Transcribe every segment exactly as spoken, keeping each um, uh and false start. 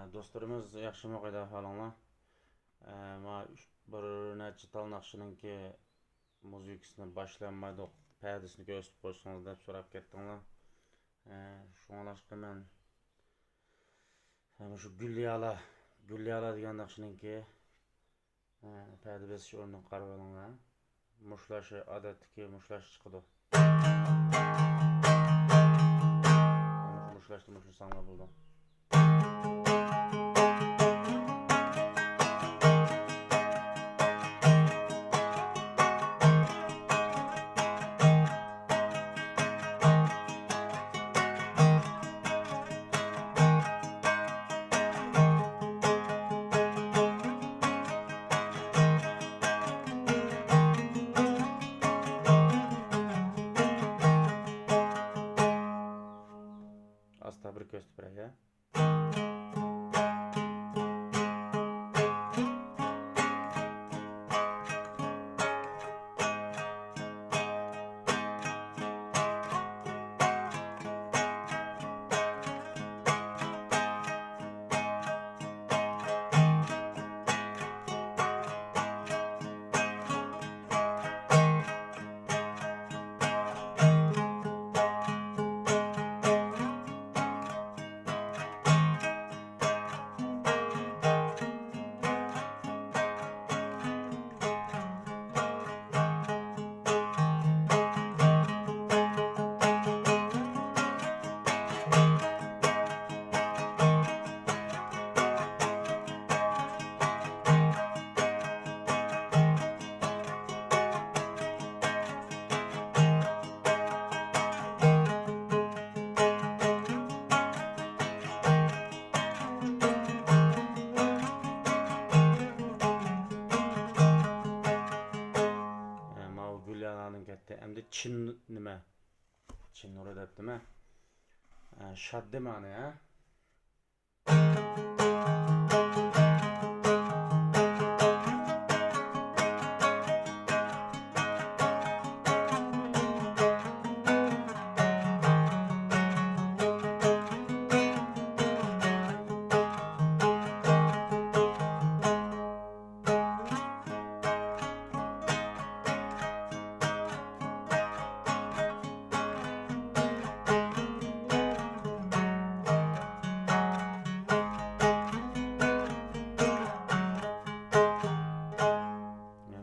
دوستلىرىمىز ياخشىمۇ، قانداق ئەھۋالىڭلار؟ ئە، ما ئۈچ، بىر نەچچە تال ناخشىنىڭكى مۇزىكىسىنى باشلىيالمايدۇق، پەدىسىنى كۆرسىتىپ قويسىڭىز دەپ سوراپ كەتتىڭلار. ئە، شۇڭلاشقا مەن، ئە، مۇشۇ گۈليالا، گۈليالا دېگەن ناخشىنىڭكى، ئە، پەدە بېسىش ئورنىغا قارىۋېلىڭلار. مۇشۇلار شۇ ئادەتتىكى مۇشۇلار چىقىدۇ. مۇشۇ، مۇشۇلارنى مۇشۇ ساڭلار بولىدۇ. ئاستا بىر كۆرسىتىپ بېرەي، ھە؟ ماۋۇ گۈليالانىڭ كەتتى. ئەمدى چىن نېمە؟ چىن نۇرى دەپتىمە. شاددىمانى، ھە؟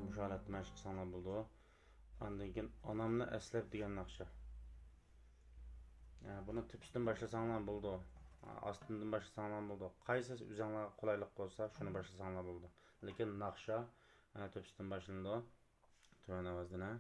مۇشۇ ھالەتتە مەشىق قىلساڭلار بولىدۇ. ئاندىن كېيىن ئانامنى ئەسلەپ دېگەن ناخشا. بۇنى تۆپىسىدىن باشلىساڭلار بولىدۇ. ئاستىدىن باشلىساڭلار بولىدۇ. قايسىسى ئۆزۈڭلارغا قولايلىق بولسا، شۇنى باشلىساڭلار بولىدۇ. لېكىن ناخشا، ئە، تۆپىسىدىن باشلىنىدۇ. تۆۋەن ئاۋازدىن، ھە.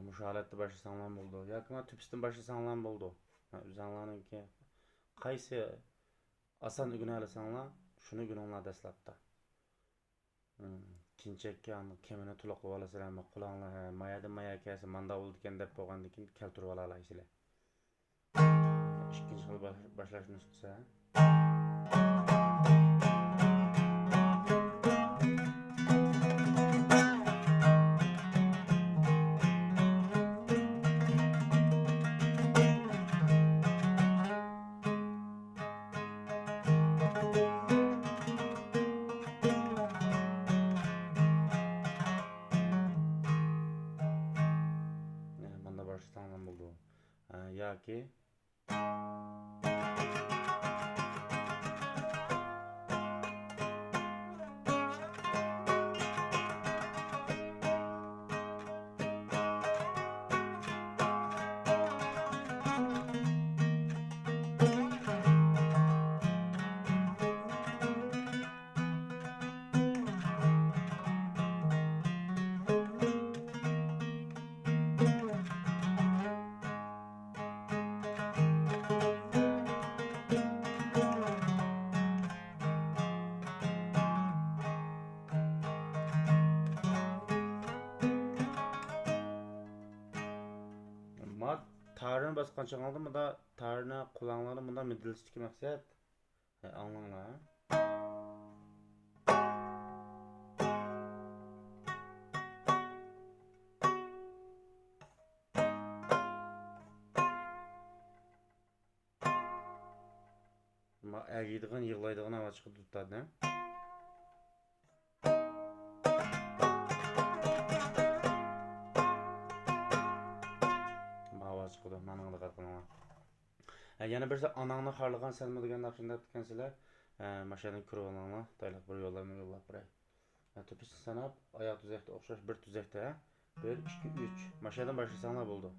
مۇشۇ ھالەتتە باشلىساڭلار بولىدۇ. ياكى مانا تۆپىسىدىن باشلىساڭلار بولىدۇ. ئۆزۈڭلارنىڭكى قايسى ئاسان ئۆگىنەلىسەڭلار، شۇنى ئۆگىنىڭلار دەسلەپتە. كېيىنچەككە كېمىنى تولۇقلىۋالىسىلەر، قولۇڭلار، ھە، مايادىن مايا كەلسە ماندا بولىدىكەن دەپ بولغاندىن كېيىن كەلتۈرۈۋالالايسىلەر. ئىككىنچى خىل باش-، باشلاش نۇسخىسى. ماندا باشلىساڭلار بولىدۇ. ھە، ياكى قانچە ئاڭلىدىم، مۇندا تارنى قۇلاقلارنى مۇندا مىدىرلىتىشتىكى مەقسەت. ھە، ئاڭلاڭلار. ما ئەگىيدىغان، يىغلايدىغان ئاۋاز چىقىدۇ دۇتادىن. ما ئاۋاز چىقىدۇ، مانىڭغا دىققەت قىلىڭلار. ھە، يەنە بىرسى ئاناڭنى خارلىغان سەنمۇ دېگەن ناخشىنى دەپتىكەنسىلەر. ھە، ماشۇ يەردىن كۆرۈۋالىڭلار، دايلىق بىر يوللارنى يوللاپ بېرەي. ھە، تۆپىسىنى ساناپ، ئاياغ تۈزەكتە ئوخشاش بىر تۈزەكتە، ھە؟ بىر، ئىككى، ئۈچ. ماشۇ يەردىن باشلىساڭلار بولىدۇ.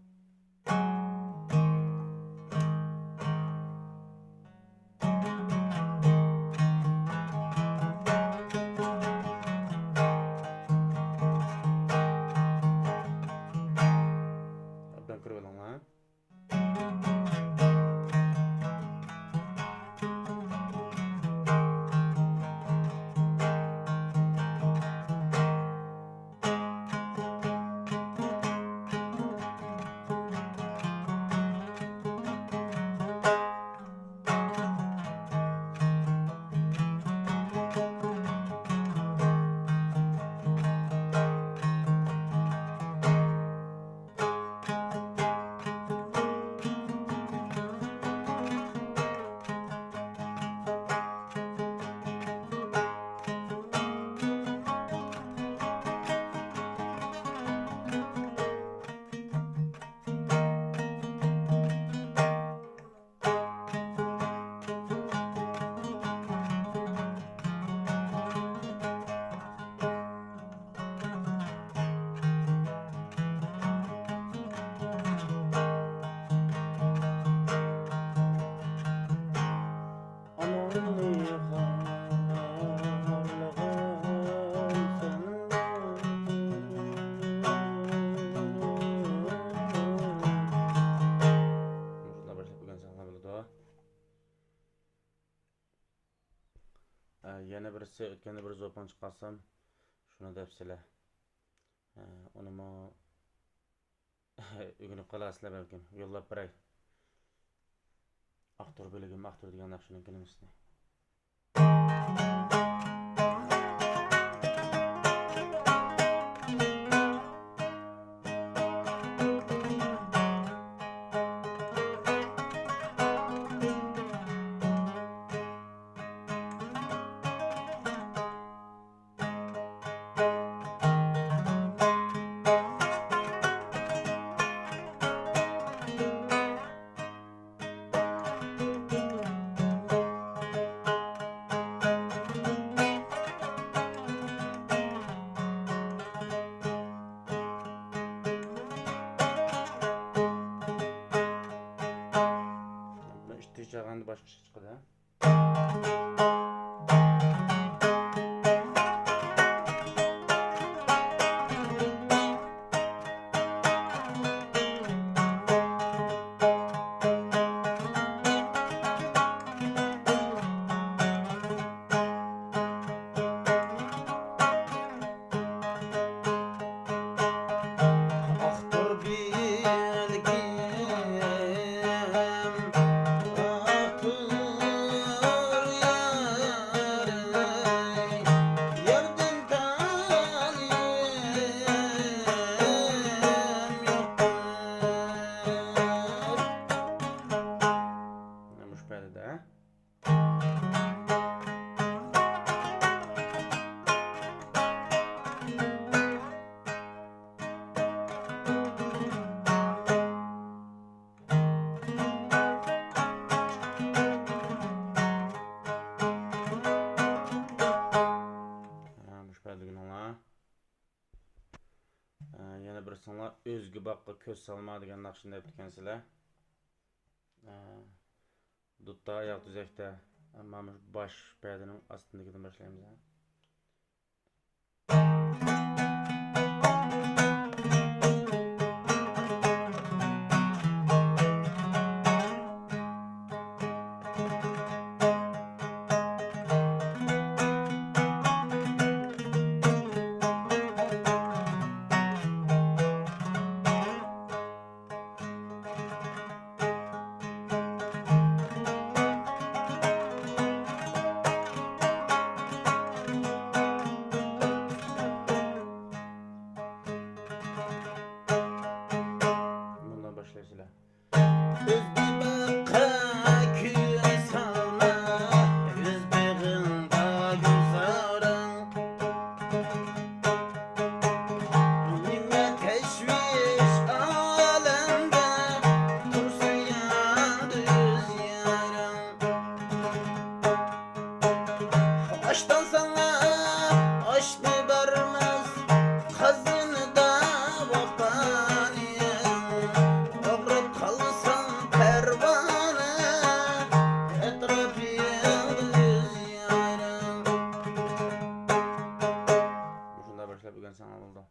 ئوبدان كۆرۈۋېلىڭلار. مۇشۇنداق باشلاپ ئۆگەنسەڭلار بولىدۇ. ئە، يەنە بىرسى، ئۆتكەندە بىر زوپاڭ چىقارسام، شۇنى دەپسىلە. ئە، ئۇنىمۇ ئۆگىنىپ قالارسىلەر بەلكىم. يوللاپ بېرەي. ئاختۇر بىلگۈم ئاختۇر دېگەن ناخشىنىڭ كىنىمىسىنى. ئىتتىك چالغاندا باشقىچە چىقىدۇ، ھە؟ ئاختۇر بىلگىم، ئاختۇر يارىم، ياردىن تالىيىم يوقتۇر. مۇشۇ پەدىدە. ھە، مۇشۇ پەدىگە ماڭا. ھە، يەنە بىرسىڭلار ئۆزگە باغقا كۆز سالما دېگەن ناخشىنى دەپتىكەنسىلەر. ھە، دۇتتا ئاياغ تۈزەكتە. ئەمما مۇشۇ باش پەدىنىڭ ئاستىندىكىدىن باشلايمىز، ھە. دەپ ئۆگەنسەڭلار بولىدۇ.